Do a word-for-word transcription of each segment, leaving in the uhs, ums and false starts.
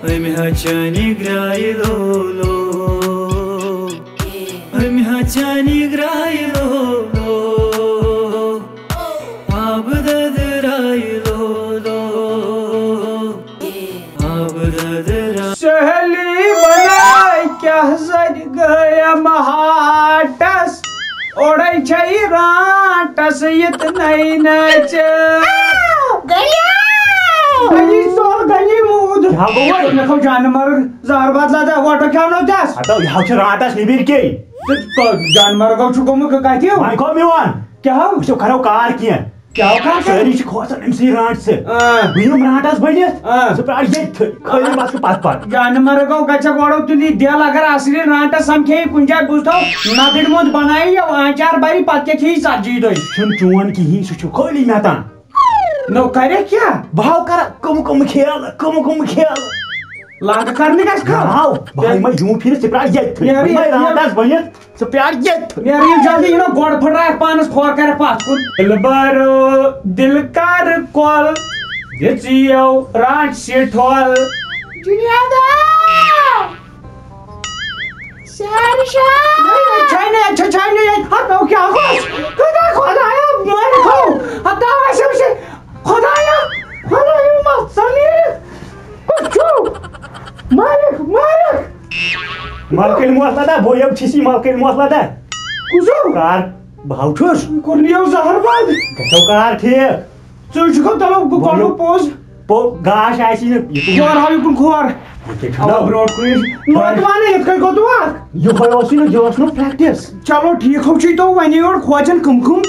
أمۍ ہا چانہِ گرٛایہِ لولو، أمۍ ہا چانہِ گرٛایہِ لولو، آبہٕ دۄدٕ رایہِ لولو، آبہٕ دۄدٕ رایہِ۔ سہلی بناے کیٛاہ زَن گٔیَم ہاٹس، اوڑے چھے رانٹس یِتھ نَے نَچہِ۔ گٔیے۔ گٔیے سۄل، گٔیے موٗد۔ کیٛاہ گوٚو وۄنۍ؟ مےٚ تھوٚو جانہٕ مرگ زہر باد لدہ وۄٹہٕ کھیٛاونو تس۔ ہتو، یہِ ہاو چھُ رانٹس نیٚبٕرۍ کِنۍ۔ تہٕ ژٕ جانہٕ مرگ چھُ گوٚمُت کتہِ؟ وۄنۍ گوٚو میون۔ کیٛاہ ہاو؟ وٕچھو، کرو کار کینٛہہ۔ کیٛاہ ہاو کار کرو؟ سٲری چھِ کھوژان أمۍ سٕے رانٹسہٕ۔ آ۔ بہٕ یِم رانٹس بٔنِتھ۔ آ۔ ژٕ پرٛار ییٚتہِ تھٔ-، خٲلی بس پتہٕ پتہٕ۔ جانہٕ مرگ گوٚو گژھِ گۄڈو تُلی دِل، اگر اصلی رانٹس سمکھے کُنہِ جایہِ بوٗزتھو ندٕرۍ موٚنٛد بنایہِ یہِ آنچار بری، پتہٕ کیٛاہ کھیٚیہِ ژتجی دۄہہِ؟ چھُنہٕ چون کِہیٖنۍ، سُہ چھُ خٲلی مےٚ تام۔ نو کرے کیٛاہ؟ بہٕ ہاو کرا کم کم کھیل، کم کم کھیل۔ لنگہٕ کرنہِ گژھِ کھا؟ ہاو، بہٕ ہاو یِمے یوٗں پھِرِ، ژٕ پرٛار ییٚتہِ تھٔ۔ یارٕ، یِمے یارٕ، رانٹس بٔنِتھ۔ ژٕ پرٛار ییٚتہِ۔ نیرٕ یہِ جلدی، یہِ نہ گۄڈٕ پھٕٹرایَکھ پانَس کھۄر کَرٮ۪کھ پَتھ کُن۔ دِلبرو دِل کَر کۄل، دِژیو رانٛٹسہِ ٹھۄل۔ جُنیدا! سیر شاہ! چھَے نہٕ، چھَے، چھَے نہٕ ییٚتہِ۔ ہَتو کیٛاہ گوٚژھ؟ خۄدا، خۄدایا، مٲرِتھ ہو۔ ہَتو آسیو سے۔ خۄدایا، خۄدایا، مَژھ ژَل نیٖرِتھ۔ کُس چھُو؟ مالِک، مالِک! ملکن موسلا دا، بو یو چھسی ملکن موسلا دا۔ کُس ہو؟ کار بہو چھُس۔ کوٚر نِیو زہر باد۔ گژھو کار ٹھیٖک۔ ژٕ چھُکھ دَپان بہٕ بو پَرو یو پوٚز۔ پو گاش آسی نہٕ۔ یہِ تہِ یور ہاو یہِ کُن کھور۔ یہِ تہِ چھُ اَوا دَو۔ برونٛٹھ کُن یہِ۔ نوٹ وَنہٕ یِتھ کٔنۍ گوٚو دُعا۔ یِہوے اوسُے نہٕ، یہِ اوس نہٕ practice۔ چلو ٹھیٖک ہو چھُے تو وۄنۍ یورٕ کھوژان کٕم کٕم۔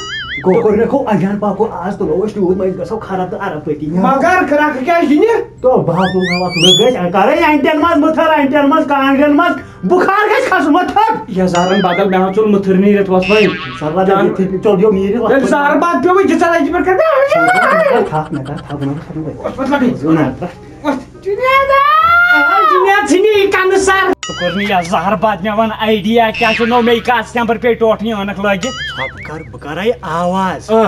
گوٚو کوٚر مےٚ کھو اجان پاکو آز تُلو أسۍ تیوٗت مٔنٛزۍ گژھو خراب تہٕ عرب پٔتی۔ مگر کرٛکھ کیٛاہ چھِ دِنہِ؟ تو بہٕ ہا تُلناوَکھ لٔگۍ أسۍ، کَرَے اَنٹٮ۪ن منٛز مٕتھٕر، اَنٹٮ۪ن منٛز کانٛگرٮ۪ن منٛز بُخار گژھِ کھسُن، مہ تھٔپ۔ یَزارَن بدل مےٚ ہا ژوٚل مٕتھٕر نیٖرِتھ وۄتھ وۄنۍ۔ سَر وَدٕ جان، یہِ تھٔپِو، ژوٚل دیو نیٖرِتھ وۄتھ۔ ییٚلہِ زہر باد پیوٚوُے، دِژ اَتھ اَتہِ پٮ۪ٹھ کَرنہِ۔ مےٚ کَر تھَپھ، مےٚ کَر تھَپھ، بہٕ نہ وَسہٕ پَتہٕ وۄنۍ۔ وۄتھ، وۄتھ، وۄتھ۔ نہ، نہ۔ جُنیدا! آ، جُنید ژھٕنہِ یہِ کَنہٕ سَر۔ ژٕ کوٚر نہٕ یَتھ زہر باد مےٚ وَن idea کیٛاہ چھُ، نو مےٚ یہِ کَس تَمہِ پَتہٕ پیٚیہِ ٹوٹھ یہِ عٲنَکھ لٲگِتھ۔ ژھۄپہٕ کَر، بہٕ کَرَے آواز۔ آ۔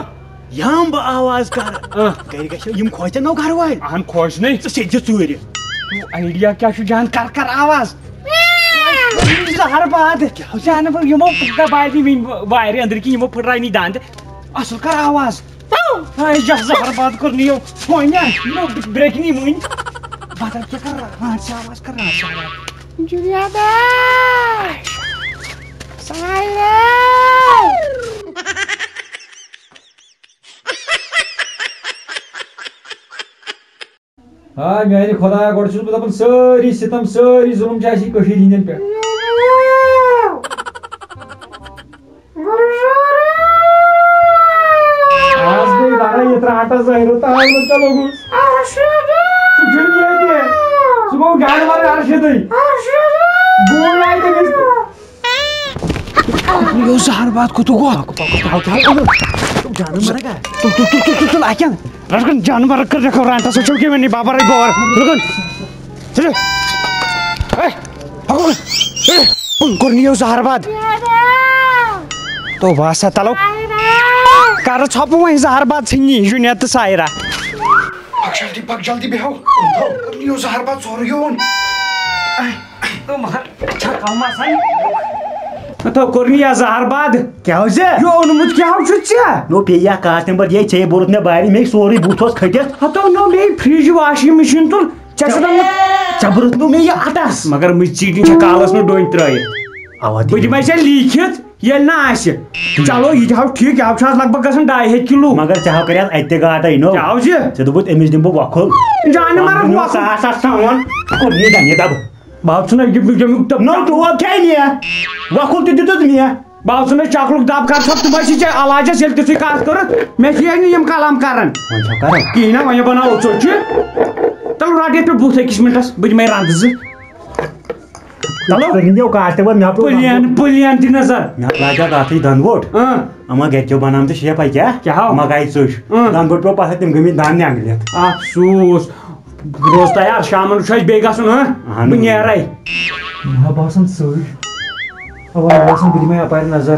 یام بہٕ آواز کَرٕ۔ آ۔ گَرِ گژھِ یِم کھوژن نو گَرٕ وٲلۍ۔ اَہَن کھوژنٕے۔ ژٕ سیٚدِ ژوٗرِ۔ Idea کیٛاہ چھُ جان؟ کَر کَر آواز۔ زہر باد۔ جان بہٕ یِمو دَباے دی وٕنۍ وارِ أنٛدرۍ کِنۍ، یِمو پھٕٹراے نہٕ دَنٛد۔ اَصٕل کَر آواز۔ ہاے جا زہر باد کوٚر نہٕ یو۔ وۄنۍ نہ، یِمو برٛیکہِ نہٕ وٕنۍ۔ بدل کیٛاہ کَر؟ رانٛٹسہِ آواز کَر، رانٛٹسہِ آواز۔ جُنیدا! سایرا! آ، میانہِ خۄدایا، گۄڈٕ چھُس بہٕ دَپان، سٲری ستم، سٲری ظُلم چھِ اَسہِ کٔشیٖرِ ہِنٛدٮ۪ن پٮ۪ٹھ۔ آز گٔے بَرا یہِ ترٛاٹَس ظٲہِر، تَوَے منٛز کیٛاہ لوٚگُس؟ سُہ چھُنہٕ ییٚتہِ۔ سُہ گوٚو گَرٕ وَرٕ اَرشِدٕے۔ بوٗلۍ آیہِ تٔمِس۔ یہِ اوس زہر باد کوٚت گوٚو؟ پَکو، پَکو، پَکو، پَکو۔ جانور مرگا۔ تُل، تُل، تُل، تُل، تُل، تُل، اَتہِ کیٛاہ؟ رَٹھ کَن جانور کٔر رَکھو رانٹَس، وٕچھو کہِ وۄنۍ بابا رَٹہِ بور۔ رُکُن۔ ژٕ۔ اے، پَکو۔ اے، کوٚر نِیو زہر باد۔ تو واسا تَلو۔ کَرٕ ژھۄپہٕ وۄنۍ زہر باد ژھٕنی، جُنید تہٕ سایرا۔ پَک جلدی، پَک جلدی، بیٚہو۔ کوٚر نِیو زہر باد سورُے یون۔ تو مگر چھا کم آسان؟ تو کوٚر نہٕ یا زہر باد۔ کیٛاہ حظ؟ یہِ اوٚنمُت کیٛاہ حظ چھُتھ ژےٚ؟ نو پیٚیہِ یا کاس تَمہِ پَتہٕ یہِ ژےٚ بوٚرُتھ مےٚ بارِ، مےٚ سورُے بُتھ اوس کھٔٹِتھ۔ ہتو نو مےٚ فرج، واشنگ مشین تُل۔ ژےٚ چھُ نہٕ ژےٚ بوٚرُتھ نو مےٚ یہِ اَتَس۔ مگر مُجہِ ژیٖٹِنۍ چھےٚ کالَس منٛز ڈوٗنۍ ترٛٲیِتھ۔ اَوا بہٕ دِمے ژےٚ لیٖکھِتھ، ییٚلہِ نہٕ آسہِ۔ چلو، یہِ تہِ ہاو ٹھیٖک، یہِ ہاو چھُ آز لگ بگ گژھان ڈاے ہَتھ کِلوٗ۔ مگر ژےٚ ہاو کریٛاو اَتہِ تہِ گاٹَے، نو۔ کیٛاہ حظ چھِ؟ ژےٚ دوٚپُتھ أمِس دِمہٕ بہٕ وۄکھُل۔ جانہِ مَرَن وۄنۍ وۄکھُل۔ ساس آسہٕ تھاوان، کوٚر یہِ دَنہِ دَبہٕ۔ بہٕ حظ چھُس نہٕ یہِ، یہِ، یہِ، نو ٹوپ کھے نِیَکھ، وۄکھُل تہِ دیُتُتھ مےٚ۔ بہٕ حظ چھُس نہٕ چۄکلُک دَب کَر ژھۄپ، تہٕ بہٕ چھُس ژےٚ علاجَس ییٚلہِ تِژھٕے کَتھ کٔرٕتھ، مےٚ چھِ یہِ یِم کَلام کَران۔ وۄنۍ چھَو کَران؟ کِہیٖنۍ نہ، وۄنۍ بَناوو ژوٚچہِ۔ تَلہٕ رَٹ یَتھ پٮ۪ٹھ بُتھ أکِس مِنٹَس، بہٕ دِمَے رَنٛگ زٕ۔ چلو۔ تُہۍ ہیٚنِو کاسٹمر، مےٚ پیوٚو پُلین، پُلین دِ نظر۔ مےٚ لاجہِ اَتھ اَتھٕے دَنٛد ووٚٹ۔ اۭں۔ اَما گرِکیو بَنام تہٕ شیف اَکہِ، کیٛاہ؟ مَکایہِ ژٔج۔ اۭں۔ دَنٛد ووٚٹ پیوٚو پَتھَر، تِم گٔمٕتۍ دَنٛد نٮ۪نٛگلِتھ۔ افسوٗس۔ روز تیار، شامَن چھُ اَسہِ بیٚیہِ گژھُن، ہاں؟ اَہَن بہٕ حظ۔ نیرَے۔ مےٚ باسان ژٔج۔ اَوا، مےٚ باسان بہٕ دِمَے اَپارِ نظر۔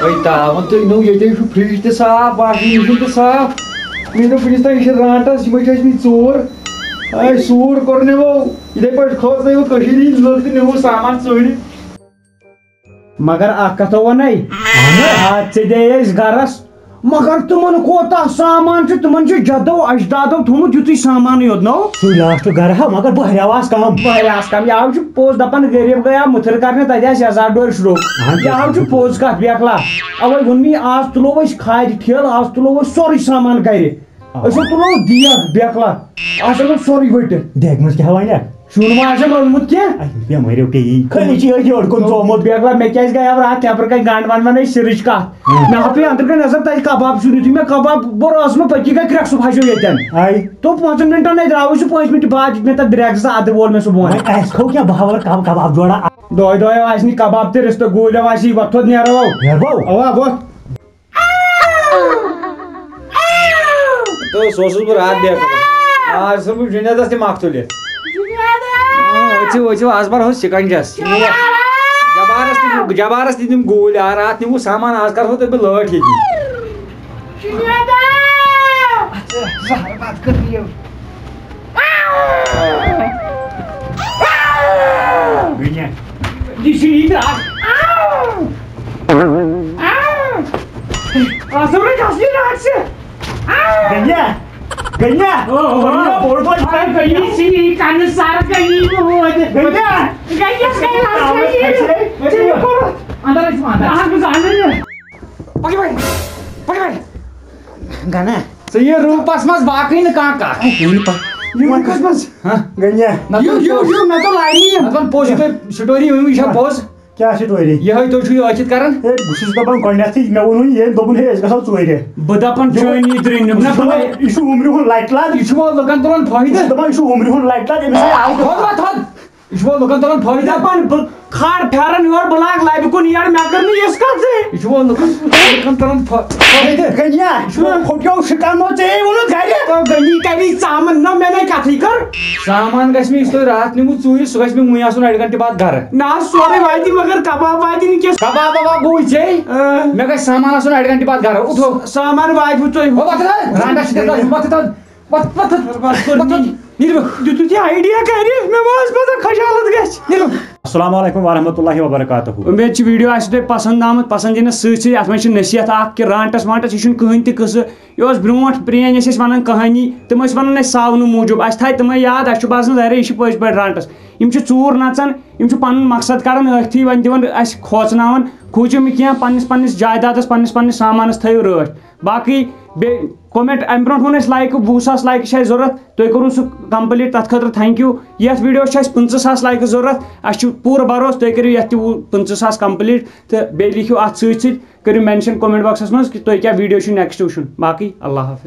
وۄنۍ تاوَن تُہۍ نوٚو، ییٚتے چھُ فرج تہِ صاف، واشنگ مشین تہِ صاف۔ مےٚ دوٚپ وُنِس تام یہِ چھِ رانٹس، یِمے چھِ ٲسمٕتۍ ژور۔ اے سوٗر کوٚر نِمو، یِتھَے پٲٹھۍ کھوژنٲیِو کٔشیٖرِ ہِنٛدۍ لُکھ تہٕ نِمو سامان ژوٗرِ۔ مگر اکھ کتھ ونے، آز ژےٚ دے أسۍ گرس، مگر تِمن کوتاہ سامان چھُ، تِمن چھُ جدو اجدادو تھوٚمُت یُتُے سامانٕے یوت، نو؟ سُے لاسٹ گرٕ ہا، مگر بہریاو آس کم۔ بہریاو آس کم، یاو چھُ پوٚز دپان غریب گیا مُتھر کرنہِ، تتہِ آسہِ یزار ڈورِ شروع۔ اہن، یاو چھُ پوٚز کتھ بیکلا۔ اوے ووٚن مےٚ، آز تُلو أسۍ کھادِ ٹھیلہٕ، آز تُلو أسۍ سورُے سامان گرِ۔ أسۍ ہا تُلو دیگ بیکلا، آز اَنو سورُے ؤٹِتھ۔ دیگہِ منٛز کیٛاہ وَنہِ؟ شُر ما آسٮ۪م روٚنمُت کینٛہہ؟ اَسہِ پیٚیہِ مٔرِو پیٚیی۔ خٲلی چھِ أسۍ یورٕ کُن ژومُت۔ بیکلا، مےٚ کیٛازِ گٔیو راتھ نٮ۪برٕ کَنۍ گنٛڈ ونٛڈ ونٕے سِرٕچ کَتھ؟ ہُم۔ مےٚ ہا پیٚیہِ أنٛدرٕ کَنۍ نظر، تَتہِ کباب چھُ، یُتھُے مےٚ کباب بوٚر ٲس مےٚ پٔکی گٔے کرٛٮ۪کھ صُبحَس ہیوٗ ییٚتٮ۪ن۔ آے۔ تو پانٛژَن مِنٹَن نَے درٛاوُے سُہ پانٛژھ مِنٹ بعد دیُت مےٚ تَتھ برٛٮ۪کھ زٕ اَدٕ وول مےٚ سُہ بۄن۔ وۄنۍ اَسہِ کھو کینٛہہ بہٕ ہا وَرٕ کَب کباب جوڑا۔ دۄہَے دۄہَے آسہِ نہٕ کباب تہِ رِستہٕ گوٗلٮ۪و آسہِ یہِ وۄتھ تھوٚد نیرو۔ نیرو؟ اَوا وۄتھ۔ تہٕ سُہ اوسُس بہٕ راتھ بیٹھُن۔ آز چھُس بہٕ جُنیدس تہِ مۄکھ تُلِتھ۔ جُنیدا! اۭں، أژِو، أژِو، آز برہوس چِکن جس۔ جُنیدا! جبارس تہِ، جبارس تہِ دِم گوٗلۍ۔ آ، راتھ نِمو سامان، آز کرہو تۄہہِ بہٕ لٲٹھۍ ییٚتی۔ جُنیدا! اچھا، زہر بتہٕ کٔر دِیِو۔ یہِ چھِ یہِ درٛاکھ۔ آسو نہٕ اصلی درٛاکھ چھِ۔ گٔنیا، گٔنیا۔ او، او، او۔ بوٚڑ بوٚڑ اے، گٔنی چھِ یہِ کنہٕ سر گٔنی وٲتۍ۔ گٔنیا۔ گٔنیَس گٔے اَز گٔنی۔ ژےٚ یہِ کوٚرُتھ۔ اندر ٲسۍ، اندر۔ اہن حظ، اہن حظ۔ پکہِ وۄنۍ، پکہِ وۄنۍ۔ گنا۔ ژٕ یہِ روٗپس منٛز باقٕے نہٕ کانٛہہ کتھ۔ اے، گٔنی پا-، یہِ روٗپس منٛز۔ ہاں۔ گٔنیا۔ نہ یہِ، تہٕ یہِ، پوٚز۔ یہِ، مےٚ دوٚپ لاینی یِم۔ نہ تہٕ وۄنۍ پوٚز یہِ تۄہہِ story ؤنِو، یہِ چھا پوٚز؟ کیٛاہ چھِ ٹوری؟ یِہوٚے تُہۍ چھِو یہِ ٲکھِتھ کران؟ ہے، بہٕ چھُس دَپان گۄڈٕنٮ۪تھٕے، مےٚ ووٚنُے ییٚمۍ دوٚپُن، ہے، أسۍ گژھو ژوٗرِ۔ بہٕ دَپان، یہِ چٲنی ترٛیٚنِم یہِ چھُ نفر۔ وَنان، یہِ چھُ عُمرِ ہُنٛد لَٹہِ لَد۔ یہِ چھُ وۄنۍ لُکَن تُلان فٲیدٕ۔ یہِ چھُ دَپان، یہِ چھُ عُمرِ ہُنٛد لَٹہِ لَد، أمِس آیہِ آوُٹ۔ تھوٚد وۄتھ، تھوٚد۔ یہِ چھُ وۄنۍ لُکَن تُلان فٲیدٕ۔ دَپان، بہٕ کھار پھیرن یورٕ، بہٕ لاگہٕ لَبہِ کُن یَڈ، مےٚ کٔر نہٕ یِژھ کَتھ زِ۔ یہِ چھُ وۄنۍ لُکَن، لُکَن تُلان فٲ-، فٲیدٕ۔ گٔنیا، یہِ چھُ وۄنۍ پھُٹیو شِکَن، مو ژےٚ ووٚنُتھ گَرِ۔ تہٕ گٔنی کَری ژامَن، نہ، مےٚ نَے کَتھٕے کٔر۔ سامان گژھِ مےٚ، یُس تۄہہِ راتھ نیوٗوٕ ژوٗرِ، سُہ گژھِ مےٚ وُنۍ آسُن اَڑِ گھنٹہِ بعد گرٕ۔ نہ حظ، سورُے واتہِ، مگر کباب واتہِ نہٕ کینٛہہ۔ کباب وباب گوٚوُے ژےٚ؟ اۭں۔ مےٚ گژھِ سامان آسُن اَڑِ گھنٹہِ بعد گرٕ۔ اُٹھو۔ سامان واتہِ وۄنۍ تۄہہِ۔ ہو، وۄتھ حظ۔ رانٛٹَس چھِ تَتھ، وۄتھ تَتھ۔ وۄتھ، وۄتھ، وۄتھ۔ بس کوٚر وۄتھ، نی۔ وۄتھ۔ نیٖرِو۔ دیُتُتھ یہِ idea کَرِ، مےٚ ما ٲس پَتہ خجالت گژھِ۔ نیٖرِو۔ السلام علیکم ورحمۃ اللہ وبرکاتہ۔ اُمید چھِ video آسہِ تۄہہِ پسنٛد آمُت۔ پسنٛد یِنَس سۭتۍ سۭتۍ اَتھ منٛز چھِ نصیحت اَکھ کہِ رانٛٹَس وانٛٹَس یہِ چھُنہٕ کٕہٕنۍ تہِ قٕصہٕ۔ یہِ اوس برونٛٹھ پرٛٲنۍ، أسۍ ٲسۍ وَنان کہانی، تِم ٲسۍ وَنان اَسہِ ساونہٕ موٗجوٗب۔ اَسہِ تھایہِ تِمَے یاد، اَسہِ چھُ باسان ظٲہرے یہِ چھِ پٔزۍ پٲٹھۍ رانٛٹَس۔ یِم چھِ ژوٗر نَژان، یِم چھِ پَنُن مقصد کَڑان أتھی، وۄنۍ دِوان اَسہِ کھوژناوان۔ کھوٗژِو نہٕ کینٛہہ، پنٛنِس پنٛنِس جایدادَس، پنٛنِس پنٛنِس سامانَس تھٲیِو رٲچھ۔ باقٕے بیٚیہِ comment، اَمہِ برونٛٹھ ووٚن اَسہِ لایکہٕ، وُہ ساس لایکہٕ چھِ اَسہِ ضوٚرَتھ، تُہۍ کوٚروُ سُہ complete، تَتھ خٲطرٕ thank you۔ یَتھ videoس چھِ اَسہِ پٕنٛژٕہ ساس لایکہٕ ضوٚرَتھ، اَسہِ چھُ پوٗرٕ بھروسہٕ تُہۍ کٔرِو یَتھ تہِ وُہ، پٕنٛژٕہ ساس complete، تہٕ بیٚیہِ لیکھِو اَتھ سۭتۍ سۭتۍ، کٔرِو mention comment boxس منٛز کہِ تُہۍ کیٛاہ video چھُ next وٕچھُن۔ باقٕے اللہ حافظ۔